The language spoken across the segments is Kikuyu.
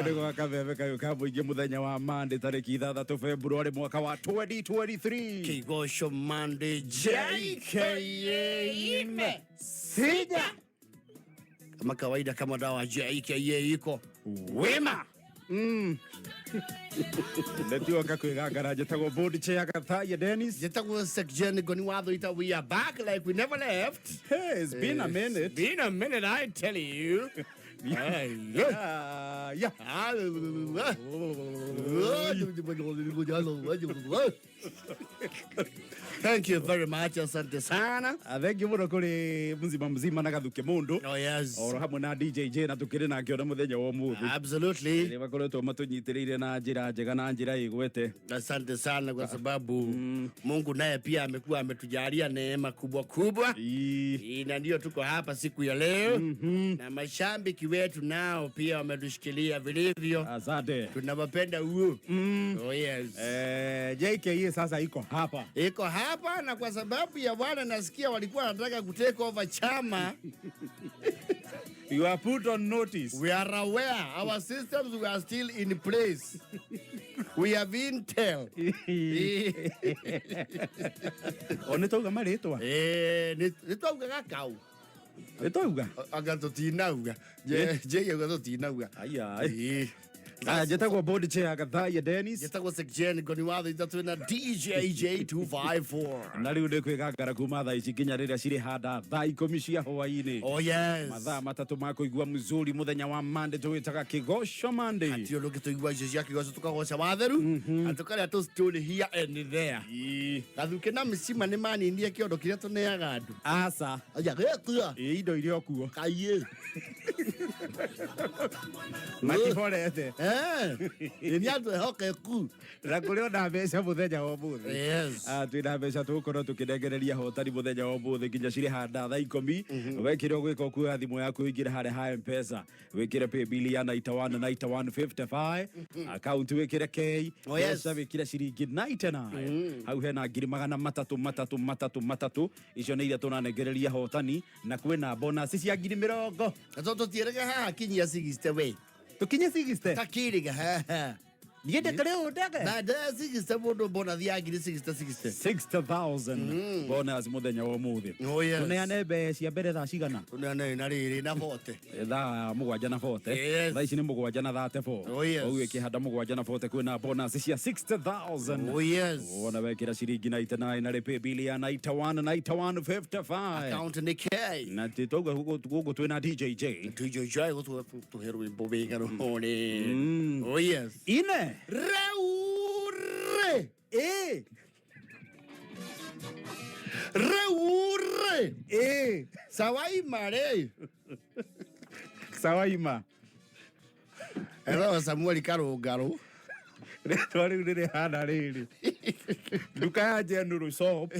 Nĩgo gakabebe kayũ ka mũingĩ mũthenya wa Monday tarĩki 6 February mwaka wa 2023. Kĩgoco Monday JKM Sinya kama kawaida, kama dawa JKA iko wima. Ndetioka kwĩgangara njĩtagwo board chair Gathaiya Dennis. Njĩtagwo Sekjen Ngoni wa Thuita. We are back like we never left. Hey, it's been a minute. Been a minute, I tell you. Hey, yeah. Ah, yeah. Thank you very much, asante sana. Ah, thank you mũno kũrĩ mzima mzima na gathuke mũndũ Oh yes. oro hamwe na DJ J na tũkĩrĩ nake ona mũthenya wa ũmũthĩ. Absolutely. Nĩ makoretwo matũnyitĩrĩire na njĩra njega na njĩra ĩgwete. Asante sana kwa sababu Mungu naye pia amekuwa ametujalia neema kubwa kubwa. Ii. Na ndio tuko hapa siku ya leo na mashabiki wetu nao pia wametushikilia vilivyo. Asante. Tunawapenda huo. Oh yes. JKA sasa iko hapa. Iko hapa na kwa sababu ya bwana, nasikia walikuwa wanataka kutake over chama. You are put on notice. We are aware our systems we are still in place. We have intel. O nĩ twauga marĩtwa? Nĩ twauga gakau. Nĩ twauga? Anga tũtinauga. Je auga tũtinauga. Aya. Ĩĩ. Ah, njĩtagwo board chair Gathaiya Dennis. Njĩtagwo Sekjen Ngoni wa Thuita, twĩna DJ J254. Na rĩu nĩ kwĩgangara kuma thaa ici nginya rĩrĩa cirĩ handa thaa 10 cia hwaĩ-inĩ. Oh yes. Mathaa 3 ma kũigua mzuri mũthenya wa Monday tũwĩtaga Kĩgoco Monday. Hatirĩ ũndũ ũngĩ tũigua icio cia kĩgoco tũkagoca watheru na tũkarĩa tũ story here and there. Gathuke na mĩcima nĩ maninie kĩondo kĩrĩa tũneaga andũ. Aca. Aya gĩkua. Ĩ indo iria okuo. Kaiĩ. Matiborete. Nĩ andũ ehokeku. Na kũrĩ ona mbeca mũthenya wa ũmũthĩ. Yes. Ah, twĩna mbeca tũgũkorwo tũkĩnengereria hotani mũthenya wa ũmũthĩ nginya cirĩ handa thaa 10. Wekĩra ũgwĩka ũkuoya thimũ yaku ũingĩre harĩa ha M-Pesa. Wĩkĩre paybill ya 91 91 55. Account wĩkĩre K. Oh, yes. Mbeca wĩkĩre ciringi 99. Hau hena ngiri magana matatũ matatũ matatũ matatũ. Icio nĩ iria tũranengereria hotani na kwĩna bonus cia ngiri mĩrongo. Na tondũ tũtiĩrĩga haha kinyia 60 we. Tũkinye 60? Takĩrĩga haha. Niĩ ndĩkĩrĩ ũũ ndege? Na ndaya 60 mũndũ bonus ya ngiri 60 60. 60,000 bonus mũthenya wa ũmũthĩ. Oh yes. Tũneane mbeca cia mbere thaa cigana? Tũneane na rĩrĩ na 40. Thaa 7 na 40. Yes. Thaa ici nĩ 7 na 34. Oh yes. Ũguo ĩkĩhanda 7 na 40 kwĩna bonus cia 60,000. Oh yes. Wona wekĩra ciringi 99 na rĩ bill ya 91 91 55. Account nĩ K. Na twauga gũkũ twĩna DJ J. DJ J gũtũhe tũhe rwĩmbo wega rũhore. Oh yes. Ine. Rĩu rĩ. Ĩ. Rĩu rĩ. Ĩ. Sawaima rĩ. Sawaima. Etagwo Samuel Karũngarũ. Rĩtwa rĩu rĩrĩhana rĩrĩ. Nduka ya General Shop.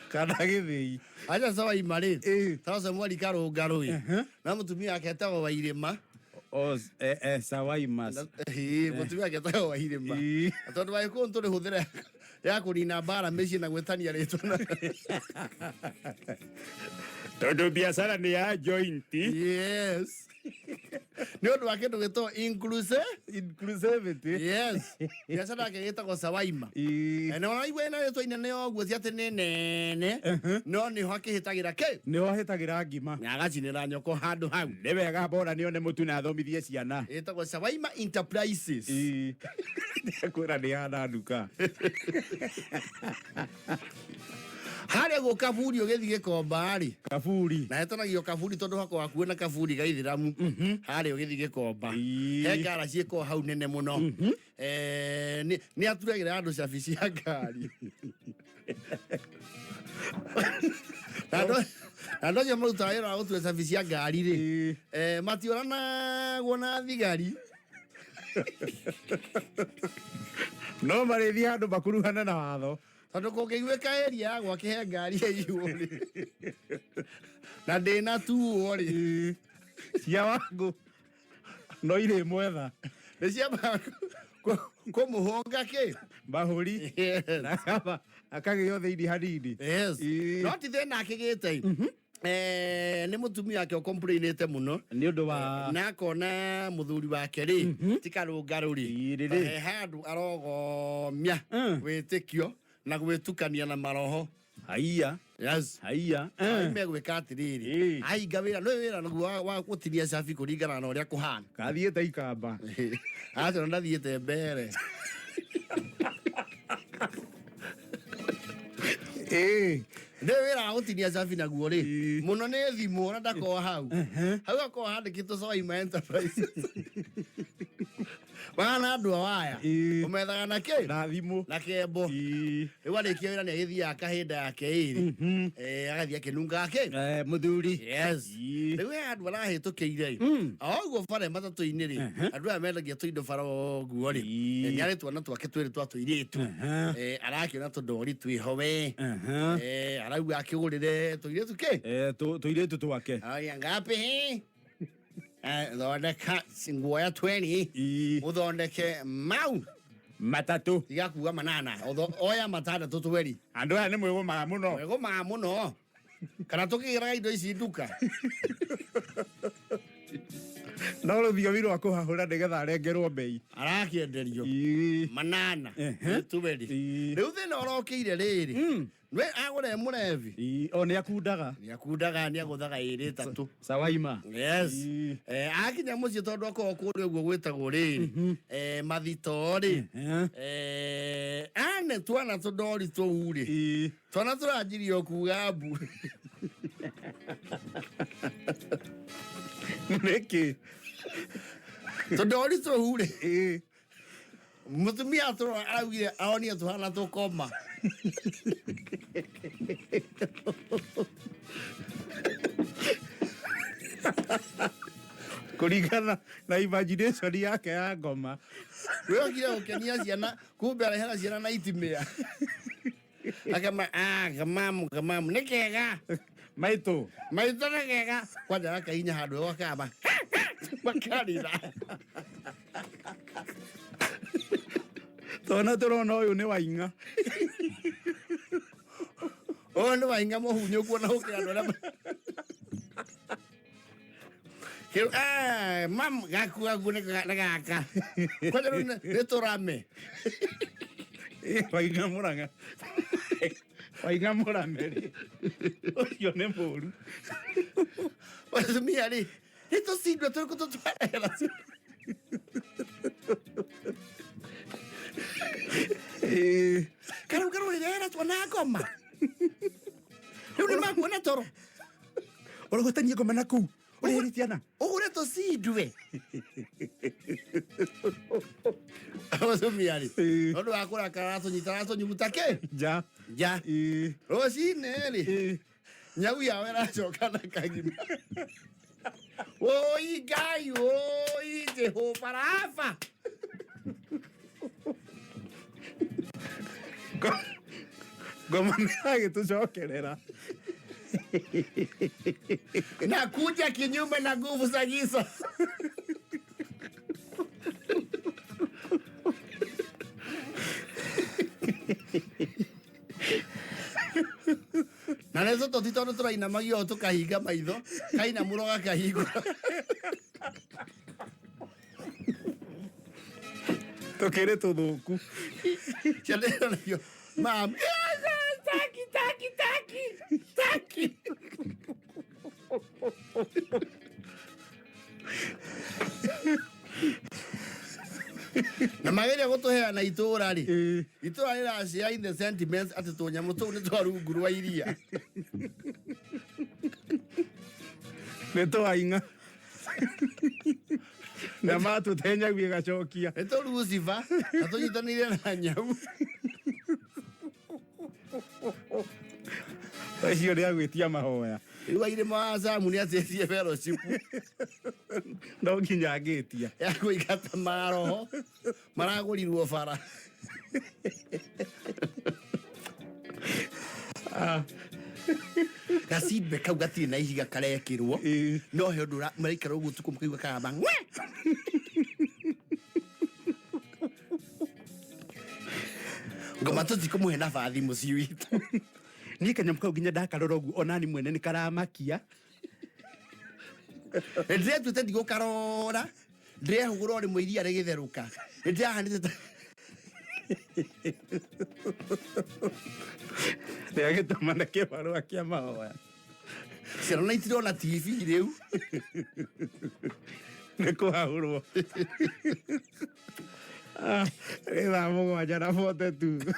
Kana gĩthĩi. Acha Sawaima rĩ. Ĩ. Etagwo Samuel Karũngarũ ĩ. Na mũtumia wake etagwo Wairĩma. O, Sawaima. Ĩ, mũtumia wake etagwo Wairĩma. Ĩ. Na tondũ Wagĩkũyũ nĩ tũrĩhũthĩra ya kũnina mbara mĩciĩ na gwĩtania rĩtwa na Tondũ biacara nĩ ya joint. Yes. Nĩ ũndũ wa kĩndũ gĩtagwo inclusive. Inclusivity. Yes. Biacara yake gĩtagwo Sawaima. Ĩ. Na ũraigua ĩna rĩtwa inene ũguo ti atĩ nĩ nene no nĩho akĩhĩtagĩra kĩ Nĩho ahĩtagĩra ngima. Na agacinĩra nyoko handũ hau. Nĩ wega bora nĩone mũtu na athomithie ciana. Ĩtagwo Sawaima Enterprises. Ĩ. Kwĩra nĩ hana nduka. Harĩa gũ kaburi ũgĩthiĩ Gĩkomba rĩ. Kaburi. Na hetanagio kaburi tondũ hakwa hakuhĩ na kaburi ga Ithĩramu. Harĩa ũgĩthiĩ Gĩkomba. Ĩ. He ngara ciĩkoo hau nene mũno. Nĩ aturagĩra andũ cabi cia ngari. Na andũ acio marutaga wĩra wa gũtura cabi cia ngari rĩ. Matiũranagwo na thigari. No marĩthiĩ handũ makuruhane na watho. Tondũ kũngĩiguĩka area ya gwake he ngari yaiywo rĩ. Na ndĩnatuo rĩ. Cia wangu no irĩ mwetha. Nĩ ciambaga kũmũhũnga kĩ? Mahũri. Yes. Na akagĩo thĩinĩ hanini. Yes. Ĩ. No ti thĩna akĩgĩte. Nĩ mũtumia wake ũkomplainĩte mũno Nĩ ũndũ wa na akona mũthuri wake rĩ ti karũngarũ rĩ Ĩ, rĩrĩ. he handũ arogomia wĩtĩkio na gwĩtukania na maroho. Haiya. Yes. Haiya. Megwĩka atĩrĩrĩ, ainga wĩra nĩ wĩra naguo wa gũtinia cabi kũringana na ũrĩa kũhana. Kathiĩte ikamba. Aca ndathiĩte mbere. Nĩ wĩra wa gũtinia cabi naguo rĩ mũno nĩ thimũ ona ndakorwo hau hau akorwo handĩkĩtwo Soima Enterprises wana andũ a waya ũmethaga na kĩ Na thimũ. Na kembo. Rĩu arĩkia wĩra nĩ agĩthiaga kahinda yake ĩrĩ agathiĩ akĩnungaga kĩ. Mũthuri. Yes. Rĩu he andũ arahĩtũkĩire ĩ o ũguo bara matatũ-inĩ rĩ, andũ aya mendagia tũindo bara ũguo rĩ, nĩ arĩ twana twake twĩrĩ twa tũirĩtu. Arakĩona tũndori twĩho we. Arauga akĩgũrĩre tũirĩtu kĩ. Tũirĩtu twake. Aya ngapi hii? Thondeka nguo ya 20. Ũthondeke mau Matatũ. Tiga kuga manana. Oya matandatũ tweri. Andũ aya nĩ mwĩgũmaga mũno. Mwĩgũmaga mũno kana tũkĩgĩraga indo ici nduka. No rũthiomi rwa kũhahũra nĩgetha arengerwo mbei. Arakĩenderio manana tweri. Rĩu thĩna ũrokĩire rĩrĩ nwe agũre mũrebi. O nĩ akundaga. Nĩ akundaga, nĩ agũthaga ĩrĩ ĩtatũ. Sawaima. Yes. Akinya mũciĩ tondũ akorwo kũrĩa ũguo gwĩtagwo rĩrĩ mathito rĩ, ane twana tũndori tũu rĩ, twana tũranjirie kuga mbu. Nĩkĩ? Tũndori tũu rĩ, mũtumia atũrora araugire aonire tũhana tũkoma. Kũringana na imagination yake ya ngoma. Wĩokire gũkenia ciana kumbe arehera ciana na itimĩa akama kamamu kamamu nĩ kega. Maitũ. Maitũ nĩ kega kwanja gakainya handũ gakamba makarĩra. Twana tũrona ũyũ nĩ waing'a. Ũyũ nĩ waing'a mũhunyũku ona gũkĩra andũ arĩa Kĩu, mam gaku gaku nĩ gaka kwanja rĩu nĩ tũrame. Waing'a mũrang'a. Waing'a mũrame rĩ, ũcio nĩ mũru. Atumia rĩ nĩ tũcindwe tũrĩkũ tũtwarehera. Karau karũrĩrehera twana ngoma rĩu nĩ makuona toro. Ũrogotanie ngoma na kũu ũreheri ciana. Ũgũre tũcindwe atumia rĩ ũndũ wa kũrakara aratũnyita aratũnyuguta kĩ. Nja. Nja. Rũcinĩ rĩ nyau yao ĩracoka na kagima. Oi Ngai, oi Jehova Rafa. Ngoma nĩ yagĩtũcokerera. Na kuja kinyume na nguvu za giza. Na nĩ tũtoti tondũ tũrainamagio ũũ tũkahinga maitho kainamũrwo gakahingũra. Tũkĩrĩ tũthũku. Ciana ironagio mam taki taki taki taki. Na mageria gũtũheana itũra rĩ, itũra rĩracia in the sentiments atĩ tũnyamũ tũu nĩ twa rungu rwa iria. Nĩ twaing'a na matũte nyau ĩgacokia. Nĩ tũ Lucifer na tũnyitanĩire na nyau. Ũcio nĩ agwĩtia mahoya. Rĩu wairĩma wa Samu nĩ atĩtie fellowship. No nginya angĩtia. Ya kũingata maroho maragũrirwo bara. Gacimbe kau gatirĩ na ihiga karekĩrwo no he ũndũ maraikara ũguo ũtukũ mũkaigua karamba ng'we. Ngoma tũtikũmũhe nabathi mũciĩ witũ. Niĩ kanyamũ kau nginya ndakarora ũguo onani mwene nĩ karamakia. Ndĩretuĩte ndigũkarora, ndĩrehũgũra o rĩmwe iria rĩgĩtherũka, nĩndĩrahanĩte ta Nĩagĩtũmana kĩbarũa kĩa mahoya. Ciana na itirona TV rĩu. Nĩ kũhahũrwo. Ah, nĩ thaa 7:42.